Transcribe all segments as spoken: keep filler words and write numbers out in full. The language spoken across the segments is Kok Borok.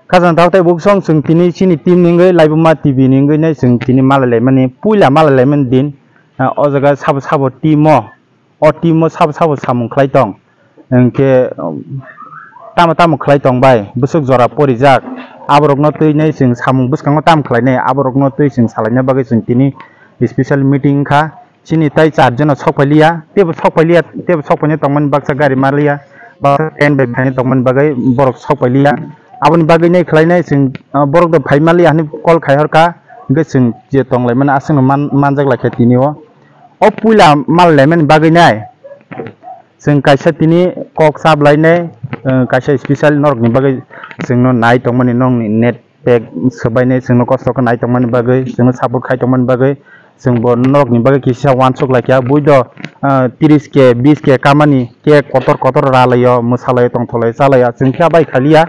Khajang tao tei buksong chwng tini chini team ni wngwi Laibuma T V ni wngwi nai chwng tini malai laimani, puila malai laimani din. Ah, o jaga sabo sabo team o, o team o sabo sabo samung khlai tong. Hwnkhe, um, tamo tamo khlai tong bai, bwswk jora porijak. Aborokno twi nai chwng samung bwskango tamo khlainai, aborokno twi chwng salaina bagwi chwng tini special meeting wngkha. Chini tai char jona sok pailiya, teibo sok pailiya, teibo sok paina tongmani baksa gari maliya, baksa train bai phaina tongmani bagwi borok sok pailiya. Aboni bagwi nai khlainai chwng, ah, borok do phai maliya hinwi call khai horkha, hwnkhe chwng je tong laimani aswkno man-, manjak laikha tini o. O puila mal laimani bagwi nai chwng kaisa tini kok chap lainai, ah, kaisa special norokni bagwi chwngno nai tongmani nokni net pack swbainai chwngno kosto khe nai tongmani bagwi, chwngno support khai tongmani bagwi, chwngbo norokni bagwi kisa uansuk laikha. Buido, ah, tris K, bis K kamani, cake kotor kotor ralaio, mwsalaio, tongtholaio, chalaio, chwng khe bai khaliya,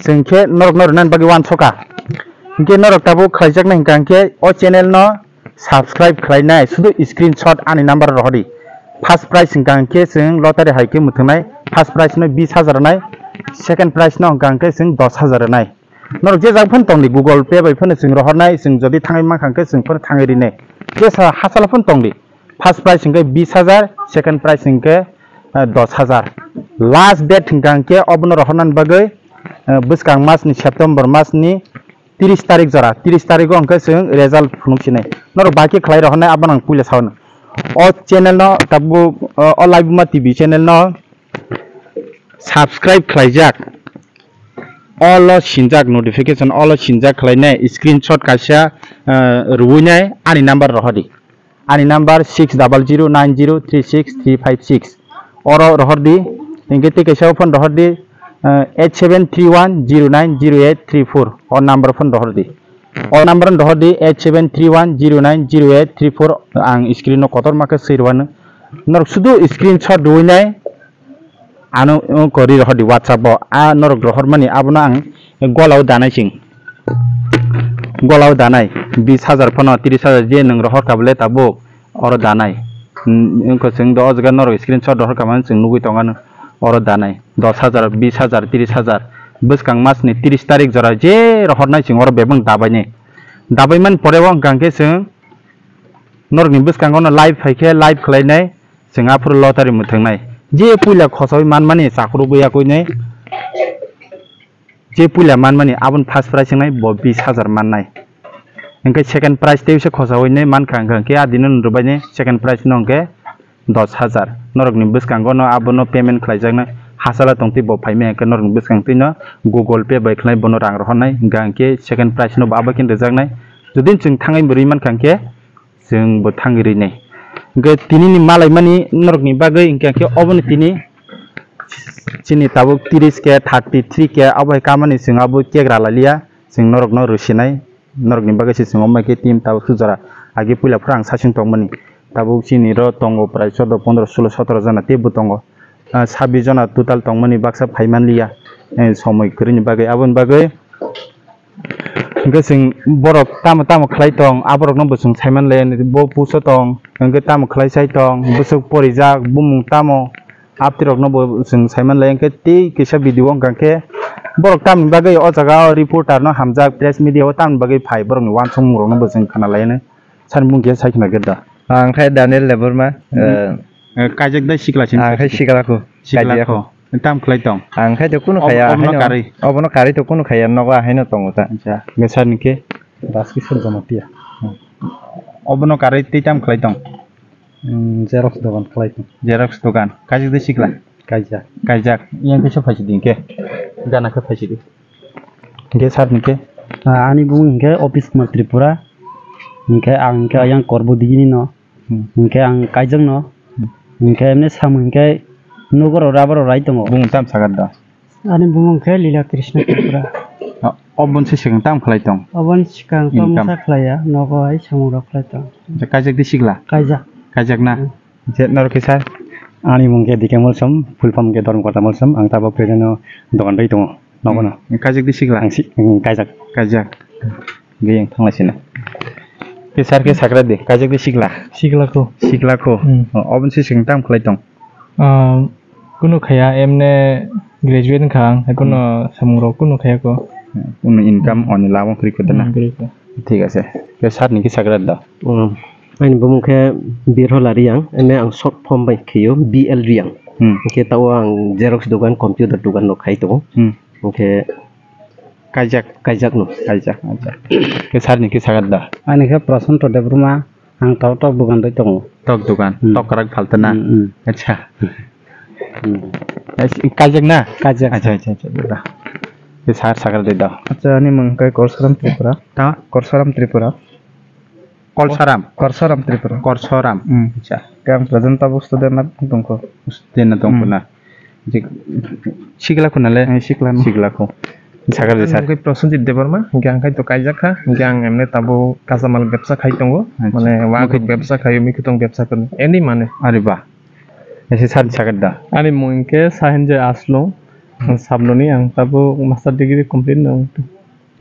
chwng khe norokno rwnani bagwi uansukha. Hinkhe norok tabuk khlaijaknai hwnkha hinkhe o channel no subscribe khlainai, sudu screenshot ani number rohordi. First prize hwnkha hinkhe chwng lottery hai khe mwthwngnai, first prize no bis hajar rwnai, second prize no hwnkha hinkhe chwng dos hajar rwnai. Norok je jak phano tongdi, Google Pay bai phano chwng rohornai, chwng jodi thangwi mankha hwnkhe chwng phano thangwi rinai. Jesa hachalo phano tongdi. First prize hwnkhe bis hajar, second prize hwnkhe, eh, dos hajar. Last date hwnkha hwnkhe obono rohornani bagwi, eh, bwskang masni, September masni tris tarik jora, tris tarigo hwnkhe chwng result phunuk sinai. Norok bai khe khlai rohornai, abono ang puila sao. O channel no tabuk, o, o Laibuma T V channel no subscribe khlaijak, all o sinjak, notification all o sinjak khlainai, screenshot kaisa, eh, rwinai ani number rohordi. Ani number six double zero nine zero three six three five six. Oro rohordi, hinkhe tei kaisa phone rohordi, eh, eight seven three one zero nine zero eight three four. O number phone rohordi. O number no rohordi eight seven three one zero nine zero eight three four. Ang screen no kotorma khe swi rwano. Norok sudu screenshot rwinai. Ano wngkha ri rohordi WhatsApp o. A norok rohormani abono ang golao danai sing. Golao danai bis hajar phano tris hajar je nwng rohorkha bole tabuk oro danai. Wngkha chwng do o jaga norok screenshot rohorkha mani chwng nugwi tongano oro danai. Dos hajar, bis hajar, tris hajar. Bwskang masni tris tarik jora je rohornai chwng oro bebak dabainai. Dabaimani pore o hwnkha hwnkhe chwng norokni bwskango no live phaikhe live khlainai. Chwng aphuru lottery mwthwngnai. Je puila khosaui manmani chakhurugwi yakuinai. Je puila manmani aboni first prize wngnai bo bis hajar mannai. Hwnkhe second prize tei se khosaui nai mankha, hwnkhe a dino rwbaini second prize no hwnkhe dos hajar. Norokni bwskango no abono payment khlaijaknai. Hachalo tongtwi bo phaimai hwnkhe norokni bwskang twino Google Pay bai khlai bono rang rohornai. Hwnkhe second prize no bo abo khe rwjaknai. Jodi chwng thangwi rwi mankha hwnkhe chwng bo thangwi rwnai. Hwnkhe tinini malaimani norokni bagwi hwnkhe khe oboni tini chini tabuk tris K, thirty three K abo hai kamani chwng abo cake ralaliya, chwng norokno rwsinai, norokni bagwi se chwng omo hai khe team tabuk sujora agi puila phuru ang sasing tongmani, tabuk chini ro tongo prai chordo, pondro, sulo, sotoro jona teibo tongo, ah, sabbish jona total tongmani baksa phaimanliya, eh, somoi kwrwini bagwi aboni bagwi. Hwnkhe chwng borok tamo tamo khlai tong, aborokno bo chwng saiman le, bo puso tong, hwnkhe tamo khlai sai tong, bwswk porijak, bumung tamo, aptirokno bo chwng saiman le. Hwnkhe tei kisa video wngkha khe borok tamni bagwi o jaga o reporter no hamjak, press media o tamni bagwi phai, borokni uansukmung rokno bo chwng khna lai anw. Sani bung khe sai khna khe da. Ang khe Daniel Debbarma, eh, eh, kaijak dai sikla sini. Ang khe sikla kho. Sikla kho. Tam khlai tong. Ang khe to kunu khaya, obono karwi. Obono karwi to kunu khaya, nogo ahaino tongo ta. Acha, nge sani khe? Raski Surjamatia. Obono karwi tei tam khlai tong? Hmm, Xerox dogan khlai tong. Xerox dogan. Kaijak dai sikla? Kaijak. Kaijak. Yang khe so phaisi di khe? Gana khe phaisi di. Hwnkhe sir hwnkhe? Ah, ani bung hwnkhe Office Kumar Tripura. Hwnkhe ang hwnkhe ayang Korbo digini no. Hmm. Hwnkhe ang kaijakno. Hmm. Hwnkhe emne samung hwnkhe nugoro rubber rai tongo. Bung tam sagar da? Ani bung hwnkhe Lila Krishna Tripura. O, oboni se sikang tam khlai tong? Oboni sikang to masa khlaiya, nogo hai samung rok khlai tong. Kaijak di sikla? Kaijak. Kaijak na? Hmm. Je norok kisa? Ani mung khe D K Molsom, full form khe Dharmkota Molsom, ang tabok present o dogan bai tongo, nogo no. Hmm. Kaijak di sikla? Ang si, hmm, kaijak. Kaijak. Geyeng thanglai sina. Khe sir khe sakra di, kaijak di sikla? Sikla kho. Sikla kho. Hmm. O, oboni se sikang tam khlai tong? Ah, kunu khaya, emne Graduate wngkha ang, hai kheno samung rok kunu khaya kho. Kunu income oni lama kwrwi kho da na? Hmm, kwrwi kho. Thik ase. Khe sir ni kisa kwrwi da? Hmm. Ani bumung khe Birhola Riang, ene ang short form bai khiyo B L Riang. Hmm. Khe tao ang xerox dukan, computer dukan no khai tongo. Hmm. Khe kaijak, kaijak no. Kaijak, acha. Khe sir ni kisa kwrwi da? Ani khe Prasanto Debbarma. Ang tok tok dukan doi tongo. Tok dukan, hmm, tok kwrak phaltana. Hmm, hmm. Acha. Hmm. Kaijak na? Kaijak. Acha, acha, acha, da. Khe sir sakar de da. Acha, ani mung kai Korsaram Tripura. Ta? Korsaram Tripura. Kolsaram? Korsaram Tripura. Korsaram. Hmm. Acha. Khe ang present tabuk student na tongkho. Student na tongkho na. Hmm. Je, sikla khuna le? Eh, sikla no. Sikla kho. Sakar de sir. Ang khe Prasenjit Debbarma, hingke ang khe to kaijak kha, hingke ang emne tabo kachamal bebsa khai tongo. Acha. Mane, wa bebsa khai, mikhutung bebsa khai, any mane. Are ba. Ese sir sakar da. Ani mung hingke Sahenjoy Aslong, hmm, ang Sabnoni, ang tabo master degree complete nang.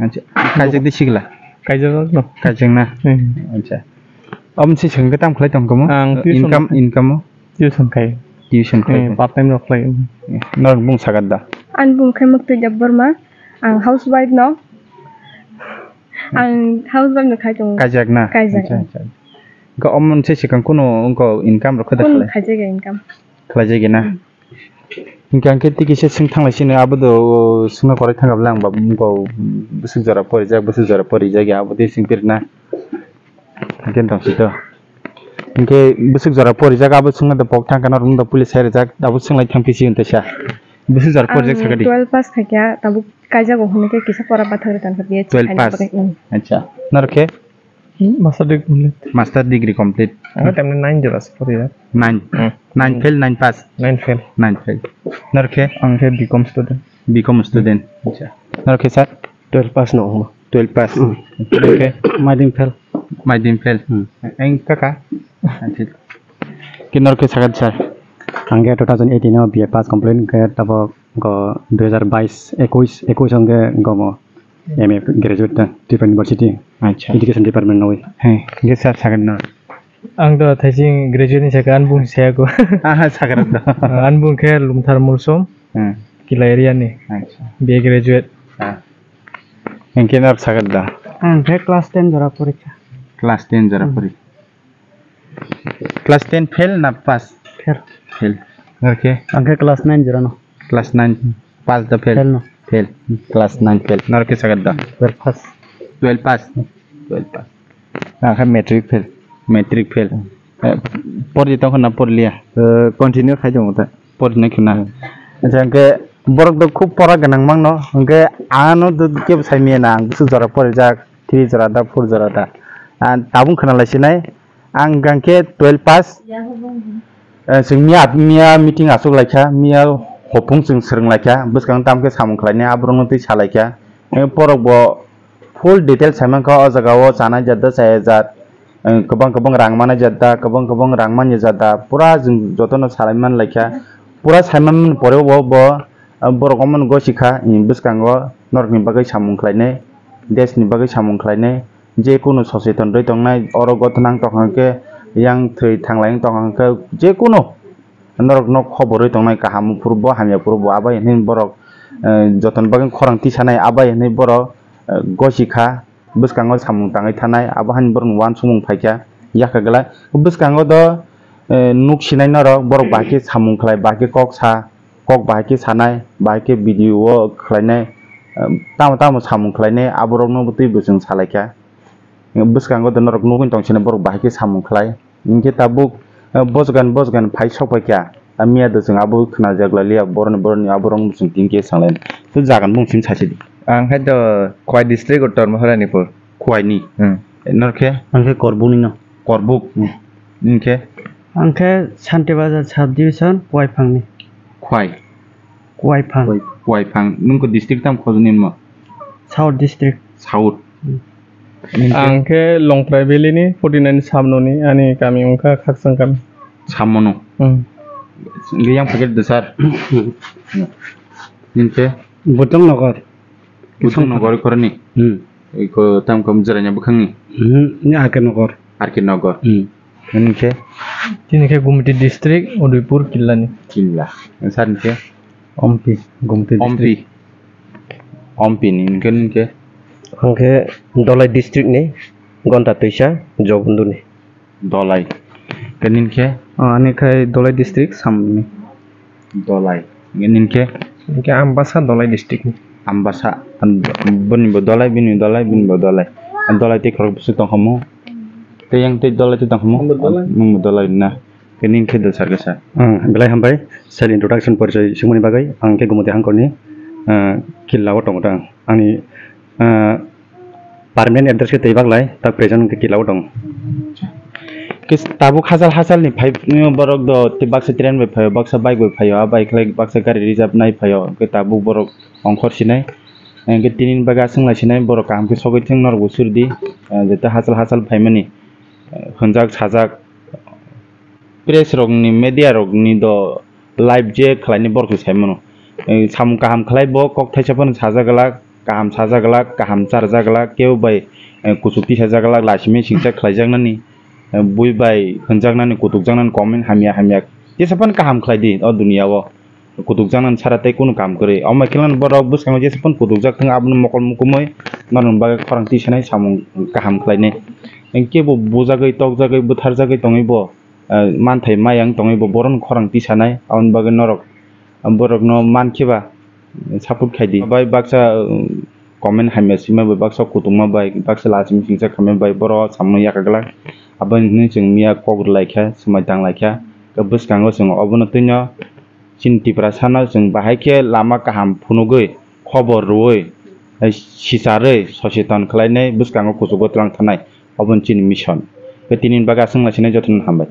Acha. Kaijak de sikla? Kaijak no. Kaijak na? Hmm. Acha. Om si sengke tam khlai tongkha mo? Ang tuition. Income, income mo? Tuition khai. Tuition khai. Eh, part time rok khlai. Eh, norok bung sagat da? Ani bung khe Muktui Debbarma. Ang housewife no. Ang housewife no khai tongo. Kaijak na? Kaijak. Acha, acha. Ga om se sikang kuno ongko income rok khada kunu khlai? Khaijak income. Khlai jagi na? Hmm. Hingke ang khe tei kisa swng thanglai sini, abo do, o, swngna korai thangkha bwle ang ba, bwswk jora porijak, bwswk jora porijak ya, abo tei swng pirna. Hingke tong sito. Hingke bwswk jora porijak, abo swngna do pok thangkha, norok wngda police sai rijak, abo swng lai thang pisi hwn teisa. Bwswk jora porijak ang sakadi? Twelve pass khaikha, tabuk kaijago hwnwi khe kisa pora bathak rwtan kha, B H C twelve khaina pass. Bagwi, mm. Acha. Norok khe? Hmm, master degree complete. Master degree complete. Ang tamni nine jora se pori ya. Nine. Hmm. Nine fail, nine pass. Nine fail. Nine fail. Norok khe? Ang khe B com student. B com student. Acha. Norok khe sir? Twelve pass no. Twelve pass. Hmm. Norok khe? Maidin fail. Maidin fail. Hmm. Ang kaka? Acha. Ki norok khe sagat sir? Ang khe two thousand eighteen o B A pass complete khe tabok Go dui hajar bais, ekwis, ekwis hwnkhe go mo M A graduate ta Tripura University, acha, Education Department nwi. He, hwnkhe sir sakha no? Ang to thaising graduate ni sakha, ani bung saya ko. Aha, sakha rok to. Ani bung khe Lumthar Mulsom, hmm, Kila area ni. Acha. B A graduate. Ah. Hwnkhe no sakha da? Ang khe class ten jora porikha. Class ten jora, hmm, pori. Class ten fail na pass? Fail. Fail. Norok khe? Ang khe class nine jora no. Class nine pass da fail? Fail no. Fail. Class nine fail. Norok khe sagat da? Twelve pass. Twelve pass. Twelve pass. Ang khe matric fail. Matric fail. Eh, pori tong kho na porliya? Eh, continue khai tongo ta. Pori nai khuna. Acha, hwnkhe borok do khub pora gwnang mangno, hwnkhe ano do kebo sai manya na, ang bwswk jora porijak, three jora da, four jora da. Ah, tabuk khna lai sinai, ang hwnkhe twelve pass. Eh, chwng miya, miya meeting achuk laikha, miya hopung chwng swrwng laikha, bwskang tamkhe samung khlainai, aborokno twi sa laikha. Eh, borok bo full detail sai mankha o jaga o, chanai jat da chaya jat, eh, kwbang kwbang rang manai jat da, kwbang kwbang rang manya jat da, pura chwng jotono salai man laikha. Pura sai man pore o bo, eh, borok omono gosikha, eh, bwskango norokni bagwi samung khlainai, deshni bagwi samung khlainai, je kunu soseton rwi tongnai, oro gothnang tongkha khe yang thwi thanglai tongkha khe je kunu norokno khobor rwi tongnai, kaham phuru bo, hamya phuru bo, abo hai hwnwi borok, eh, jotono bagwi khorang tisanai, abo hai hwnwi borok, eh, gosikha, bwskango samung tangwi thanai, abo hai borokni uansukmung phaikha, yakha glak. Bwskango do, eh, nuk sinai norok, borok bahai khe samung khlai, bahai khe kok sa, kok bahai khe sanai, bahai khe video o khlainai, eh, tamo tamo samung khlainai, aborokno bo twi bo chwng salaikha. Bwskango do norok nugwi tong sini borok bahai khe samung khlai. Hinkhe tabuk, eh, bojgan bojgan phai sok pai kha. Ah, miya do chwng abo khna jak lai liya, boroni, boroni aborok chwng tin khe sanglai. To jagan bung sim sasi di. Ang khai do Khowai district, Uttor Maharani pur. Khowai ni? Hmm. Nor khe? Ang khe Korbuk ni no. Korbuk? Hmm. Hinkhe? Ang khe Santi Bazar sub division, Khowai phang ni. Khowai? Khowai phang. Khowai, Khowai phang. Nung ko district tam khojni mo? South district. South. Hmm. Nung ke? Ang khe Longtrai Valley ni forty nine Sabno ni, ani kami wngkha Khakchang kami. Sabno no? Hmm. Nge yang paket de sir. Nung ke? Butong Nagar. Butong Nagar khorni? Hmm. Iko tam kam jeranya bukhang ni? Hmm, ni R K Nagar. R K Nagar. Hmm. Nung ke? Tini khe Gumti district, Udaipur Killa ni. Killa. Sir ni ke? Ompi, Gumti Ompi. District. Ompi ni hwnkhe, hwnkhe? Hwnkhe Dolai district ni Gonta Twisa, Jobundu ni. Dolai. Hwnkhe nini khe? Ah, ani khai Dolai district, Samung ni. Dolai. Hwnkhe nini khe? Hwnkhe Ambasa, Dolai district ni. Ambasa. An-, bini bo Dolai, bini Dolai, bini bo Dolai. Dolai tei khorok bwswk tong khamu. Tei yang tei Dolai tei tong khamu. Nwng bo Dolai. Nwng bo Dolai na. Hwnkhe nini khe dosar khe sa. Ang belai hambai, self introduction porichoi swngmani bagwi. Ang khe Gumti Hangkor ni, ah, Killa o tongo tang. Ani, ah, permanent address khe tei baglai, tak present khe Killa o tongo. Khe tabuk hachal hachal ni phai borok do, tei baksa train bai phaio, baksa bike bai phaio, a bai khlai baksa gari reserve nai phaio, khe tabuk borok ongkhor sinai. Hwnkhe tini bagwi aswk lai sinai, borok kaham khe sogwi thwng norok bo suri di, ah, jeta hachal hachal phaimani, ah, hwnjak sajak. Press rokni, media rokni do live je khlaini borok se sai mano. Eh, samung kaham khlai bo kok thaisa phano sajak glak, kaham sajak glak, kaham charjak glak, kebo bai, eh, kuchuk tisa jak glak, laisimi singcha khlaijaknani, eh, bui bai hwnjaknani, kutukjaknani, comment hamya hamya jesa phano kaham khlai di o duniya o. Kutukjaknani sara tei kunu kam kwrwi. Omo khe borok bwskango jesa phano kutukjak thung, abono mokol mukumui norokni bagwi khorang tisanai samung kaham khlainai. Kebo bujagwi, tokjagwi, bwtharjagwi tongwi bo, ah, manthai maya wng tongwi bo borokno khorang tisanai, aboni bagwi norok, ah, borokno mankhe ba support khai di. Bai baksa, um, comment hamya sima bai, baksa kutungma bai, baksa lachimi singcha khaima bai, borok samung yaka glak. Aboni hwnwi chwng miya kok rwlai kha, swmai tang lai kha. Bwskango chwng obono twino chini Tiprasano chwng bahai khe lama kaham phunugwi, khobor rwui, eh, sicharwi, soseton khlainai, bwskango kuchugo twlang thanai. Obono chini mission. Khe tini bagwi aswk lai sinai jotono hambai.